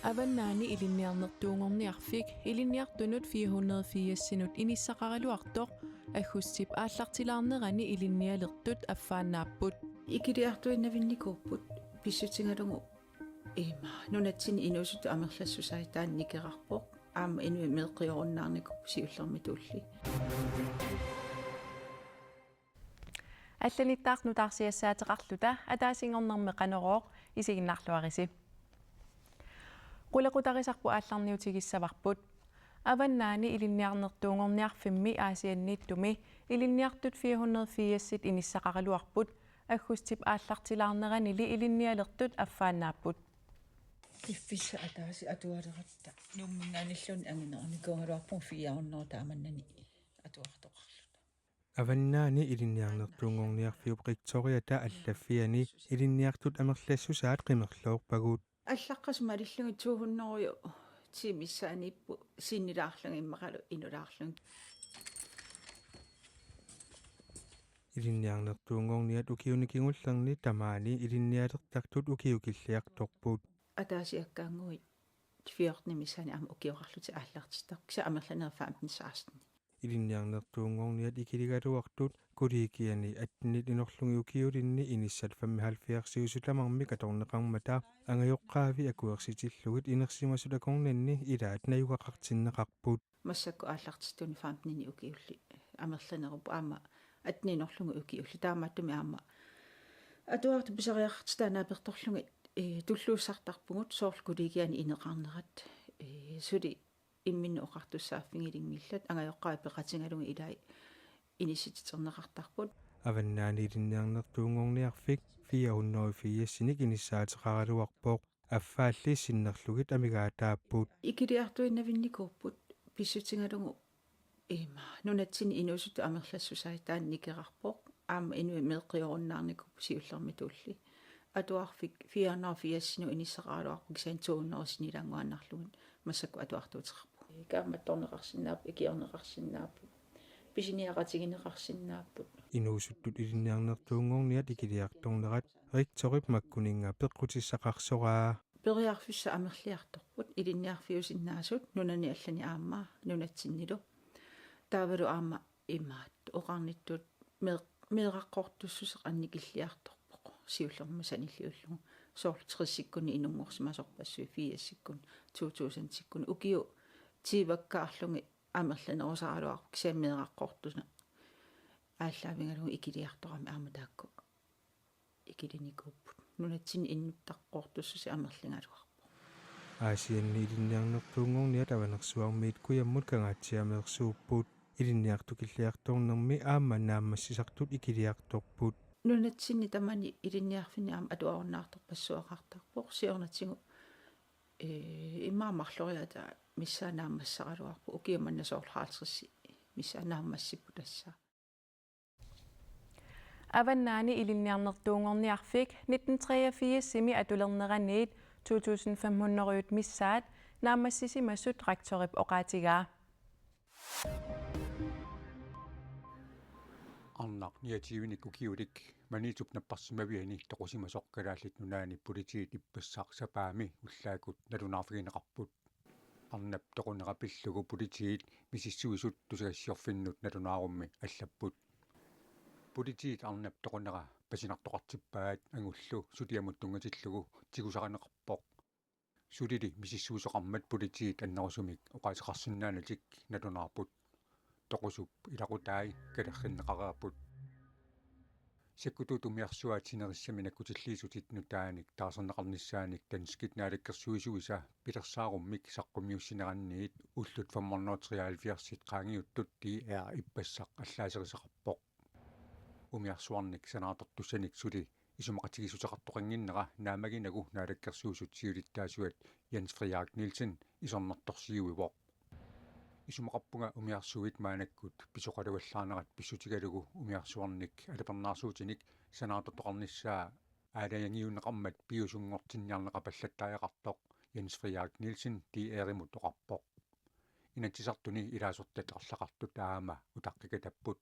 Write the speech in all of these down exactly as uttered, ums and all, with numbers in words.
Avannaani Ilinniarnertuunngorniarfik ilinniartunut fire hundrede firsinut inissaqaraluartoq aggustip aallartilaarnerani ilinnialertut affaannaapput. Ikiliartuinnavinnikuupput pissutigalugu ima nunatsinni inuusuttut amerlassusaat taanna nikerarpoq. Aamma inuit meeqqiorunnaarnikuupput siullermituulli. Allanittaaq nutaarsiassaateqarluta ataasinngornermi Qanorooq isiginnaarluarisi. Qulequtarisarput aallarniutigissavarput. Avannaani Ilinniarnertuunngorniarfimmi Aasianniittumi ilinniartut fire hundrede firsit inissaqaraluarput aggustip aallartilaarneranili ilinnialertut affaannaapput. Piffissaq ataaseq atualeratta Nuumminngaanniilluunniit angineranikuugaluarpugut fire hundrede taamannani atuartoqarluta. Avannaani Ilinniarnertuunngorniarfiup rektoriata allaffiani ilinniartut amerlassusaat qimerloorpagut. Allaqqasut malillugit to hundrede ti missaaniipput sinnilaarlugit immaqalu inulaarlugit. Ilinniarnertuunngorniat ukiuni kingullerni tamaani ilinnialertartut ukiukilliartorput. Ataasiakkaannguit fjorten missaani aamma ukioqarlutik aallartittarput, kisianni amerlanerit femten seksten. Ilinniarnertuunngorniat ikiligaluartut kollegiani attenit inorlugit ukiulinni inissat femoghalvfjerdsiusut tamarmik atorneqarmata angajoqqaavi akuersitillugit inersimasut akornanni ilaat najugaqartinneqarput. Massakkut aallartittuni femtenini ukiulli amerlanerupput aamma attenit inorlugit ukiulli. Taamaattumik aamma atuartut pisariaqartitat naapertorlugit, ee, tulluussartarpugut soorlu kollegiani ineqarnerat, ee, suli imminnut oqartussaaffigilimmillat angajoqqaavi peqatigalugit ilai inissititerneqartarput. Avannaani Ilinniarnertuunngorniarfik fire hundrede firsinik inissaateqaraluarpoq. Affaalli sinnerlugit amigaataapput. Ikiliartuinnavinnikuupput pissutigalugu ima nunatsinni inuusuttut amerlassusaat taanna nikerarpoq. Aamma inuit meeqqiorunnaarnikuupput siullermituulli. Atuarfik fire hundrede firsinut inissaqaraluarpoq kisianni to hundrede sinnilaannguaannarlugit massakkut atuartuuteqarpugut. Kaammattorneqarsinnaapput, ikiorneqarsinnaapput, pisiniaqatigineqarsinnaapput. Inuusuttut ilinniarnertuunngorniat ikiliartornerat rektorip makkuninnga peqqutissaqarsoraa. Periarfissat amerliartorput ilinniarfiusinnaasut nunani allani aamma nunatsinnilu. Taavalu aamma imaattoq oqarnittut mee-, meeraqortussuseq annikilliartorpoq siullermik sanilliullugu. Soorlu tressikkunni inunngorsimasorpassuit firsikkunni, to tusindsikkunni. Ukiut tyvekkaarlugit amerlanerusaraluarput kisianni meeraqortuneq aallaavigalugu ikiliartorami aamma taakku ikilinikuupput. Nunatsinni innuttaqortussuseq amerligaluarpoq. Aasianni Ilinniarnertuunngorniat Avanersuarmiit kujammut Kangaatsiameersuupput. Ilinniartukilliartornermi aamma naammassisartut ikiliartorput. Nunatsinni tamani ilinniarfinni aamma atuarunnaartorpassuaqartarpoq siornatigut, ee, immaqa marloriaataa missaa naammassisaraluarpoq ukiut manna soorlu halvtreds missaa naammassipput tassa. Avannaani Ilinniarnertuunngorniarfik nitten treogfirsimi atulerneraniit to tusind fem hundrede missaat naammassisimasut rektorip oqaatigaa. Arnaq niogtyvenik ukiulik Maniitsup napparsimaviani toqusimasoq Kalaallit Nunaanni politiit ippassaq sapaammi ullaakkut nalunaarfigineqarput. Arnap toqunera pillugu politiit misissuisut tusagassiorfinnut nalunaarummi allapput. Politiit arnap toqunera pasinartoqartippaat angullu suliamut tunngatillugu tigusarineqarpoq. Sulili misissuisoqarmat politiit annerusumik oqaaseqarsinnaanatik nalunaarput. Toqusup ilaqutai kalerrinneqareerput. Sakkutuut umiarsuaat sinerissami nakkutilliisutit nutaanik taarserneqarnissaanik danskit naalakkersuisuisa pilersaarummik saqqummiussinerannit ullut femoghalvfjerds qaangiuttut D R ippassaq allaaserisaqarpoq. Umiarsuarnik sanaartortussanik suli isumaqatigiissuteqartoqannginnera naammaginagu naalakkersuisut siulittaasuat Jens Frederik Nielsen isornartorsiuivoq. Isumaqarpunga umiarsuit maannakkut pisoqaluallaarnerat pissutigalugu umiarsuarnik alipernaarsuutinik sanaartortoqarnissaa aalajangiunneqarmat piviusunngortinniarneqapallattariaqartoq Jens Frederik Nielsen D R-imut oqarpoq. Inatsisartuni ilaasortat arlaqartut aamma utaqqikatapput.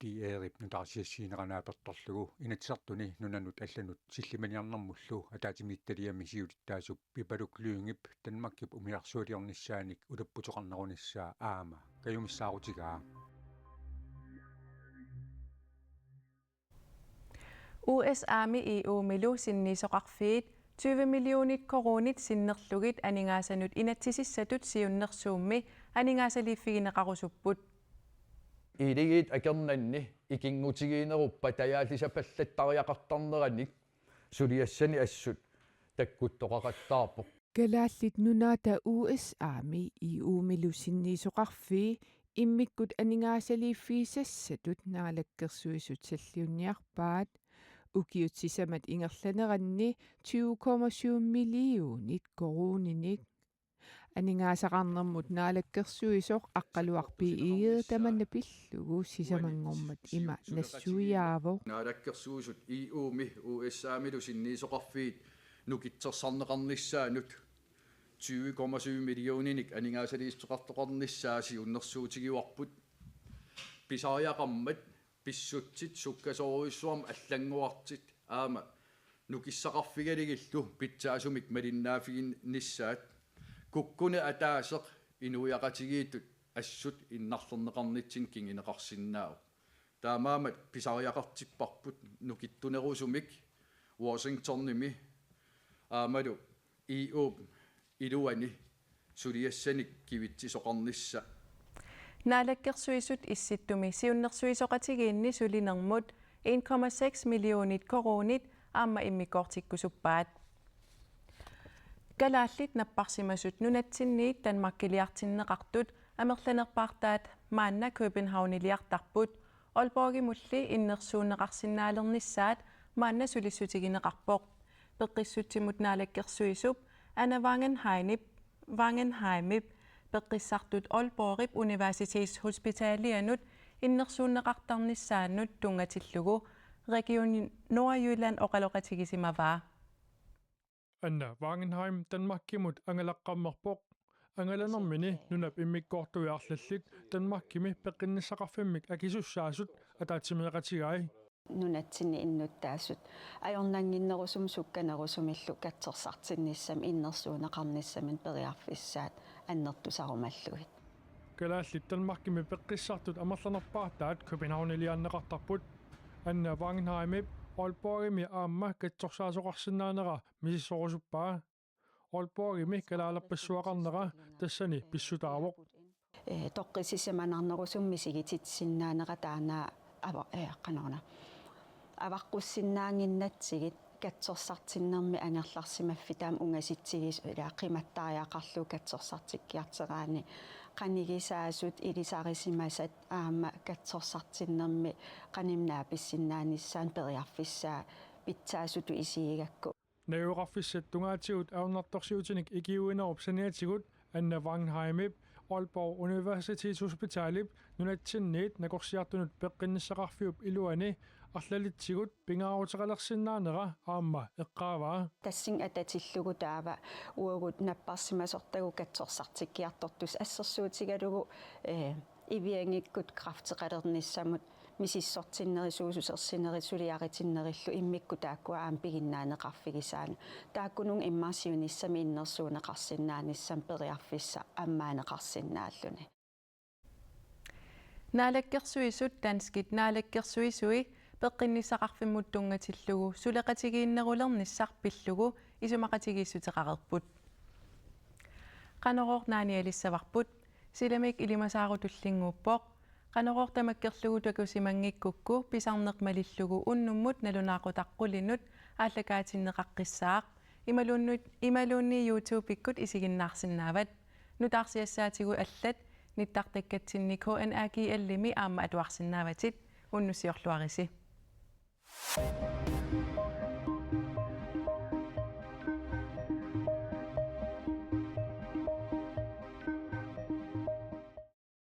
D R-ip nutaarsiassiinera naapertorlugu Inatsisartuni nunanut allanut sillimaniarnermullu ataatsimiititaliami siulittaasup Pipaluk Lyngep Danmarkip umiarsualiornissaanik ulapputeqarnerunissaa aamma kajumissaarutigaa. U S A-mi E U-milu sinniisoqarfiit tyve millionit koruunit sinnerlugit aningaasanut inatsisissatut siunnersuummi aningaasaliiffigineqarusupput. Iligiit akernanni ikinngutigiinneruppat tajaallisapallattariaqartarneranik suliassani assut takkuttoqaqattaarpoq. Kalaallit Nunaata U S A-mi E U-milu sinniisoqarfii immikkut aningaasaliiffigisassatut Naalakkersuisut salliunniarpaat. Ukiut sisamat ingerlaneranni tyve komma syv millionit koruuninik. Aningaasaqarnermut Naalakkersuisoq Aqqaluaq B. Egede tamanna pillugu sisamanngormat ima nassuiaavoq. Naalakkersuisut E U-mi U S A-milu sinniisoqarfiit nukittorsarneqarnissaannut tyve komma syv millioninik aningaasaliissuteqartoqarnissaa siunnersuutigivarput. Pisariaqarmat pissutsit sukkasoorujussuarmik allanngorartut aamma nukissaqarfigalugillu pitsaasumik malinnaaffiginissaat kukkuneq ataaseq inuiaqatigiittut assut innarlerneqarnitsinni kinguneqarsinnaavoq. Taamaammat pisariaqartipparput nukittunerusumik Washingtonimi aammalu E U-p iluani suliassanik kivitsisoqarnissaq. Naalakkersuisut Issittumi siunnersuisoqatigiinni sulinermut en komma seks millionit koruunit aamma immikkoortikkusuppaat. Kalaallit napparsimasut nunatsinniit Danmarkiliartinneqartut amerlanerpaartaat maanna Københavniliartarput. Aalborgimulli innersuunneqarsinnaalernissaat maanna sulissutigineqarpoq. Peqqissutsimut naalakkersuisup Anna Wangenheimip, Wangenheimip peqqissartut Aalborgip Universitetshospitalianut innersuunneqartarnissaannut tunngatillugu Region Nordjylland oqaloqatigisimavaa. Anna Wangenheim Danmarkimut angalaqqammerpoq. Angalanermini nunap immikkoortui arlallit Danmarkimi peqqinnissaqarfimmik akisussaasut ataatsimeeqatigai. Nunatsinni innuttaasut ajornannginnerusumik sukkanerusumillu katsorsartinnissamik innersuunneqarnissamik periarfissaat annertusarumallugit. Kalaallit Danmarkimi peqqissartut amerlanerpaartaat Københavniliarneqartarput. Anna Wangenheimip Aalborgimi aamma katsorsaasoqarsinnaanera misissorusuppaa. Aalborgimi kalaalerpassuaqarnera tassani pissutaavoq. Ee, toqqissisimanarnerusumik misigititsisinnaanera taanna ava-, ee, qanoruna. Avaqqussinnaannginnatsigit katsorsartinnermi angerlarsimaffiit aamma ungasitsigisut ilaa qimattariaqarlugu katsorsartikkiarteraanni qanigisaasut ilisarisimasat aamma katsorsartinnermi qanimut naapissinnaanissaanut periarfissaa pitsaasutut isigigakku. Najugaqarfissat tungaatigut ajornartorsiutinik ikiuinerup saniatigut Anna Wangenheimip Aalborg Universitetshospitalip nunatsinniit nakorsiartunut peqqinnissaqarfiup iluani arlalitsigut pingaaruteqalersinnaanera aamma eqqaavaa. Tassani atatillugu taava uagut napparsimasortagut katsorsartikkiartortussat assersuutigalugu, ee, iviangikkut kræfteqalernissamut misissortinnerit, suususersinerit, suliaritinnerillu immikkut taakkua aamma piginnaaneqarfigisaannut. Taakkununnga immaqa siunissami innersuunneqarsinnaanissamut periarfissaq ammaanneqarsinnaalluni. Naalakkersuisut danskit naalakkersuisui peqqinnissaqarfimmut tunngatillugu suleqatigiinnerulernissaq pillugu isumaqatigiissuteqareerput. Qanorooq naanialissavarput, silamik ilimasaarut tullinnguuppoq. Qanorooq tamakkerlugu takusimanngikkukku pisarneq malillugu unnummut nalunaaqutaq qulinut aallakaatinneqaqqissaaq. Imaluunnu-, imaluunniit YouTube-ikkut isiginnaarsinnaavat. Nutaarsiassaatigut allat nittartakkatsinni K N R G L-imi aamma atuarsinnaavatit. Unnussiorluarisi.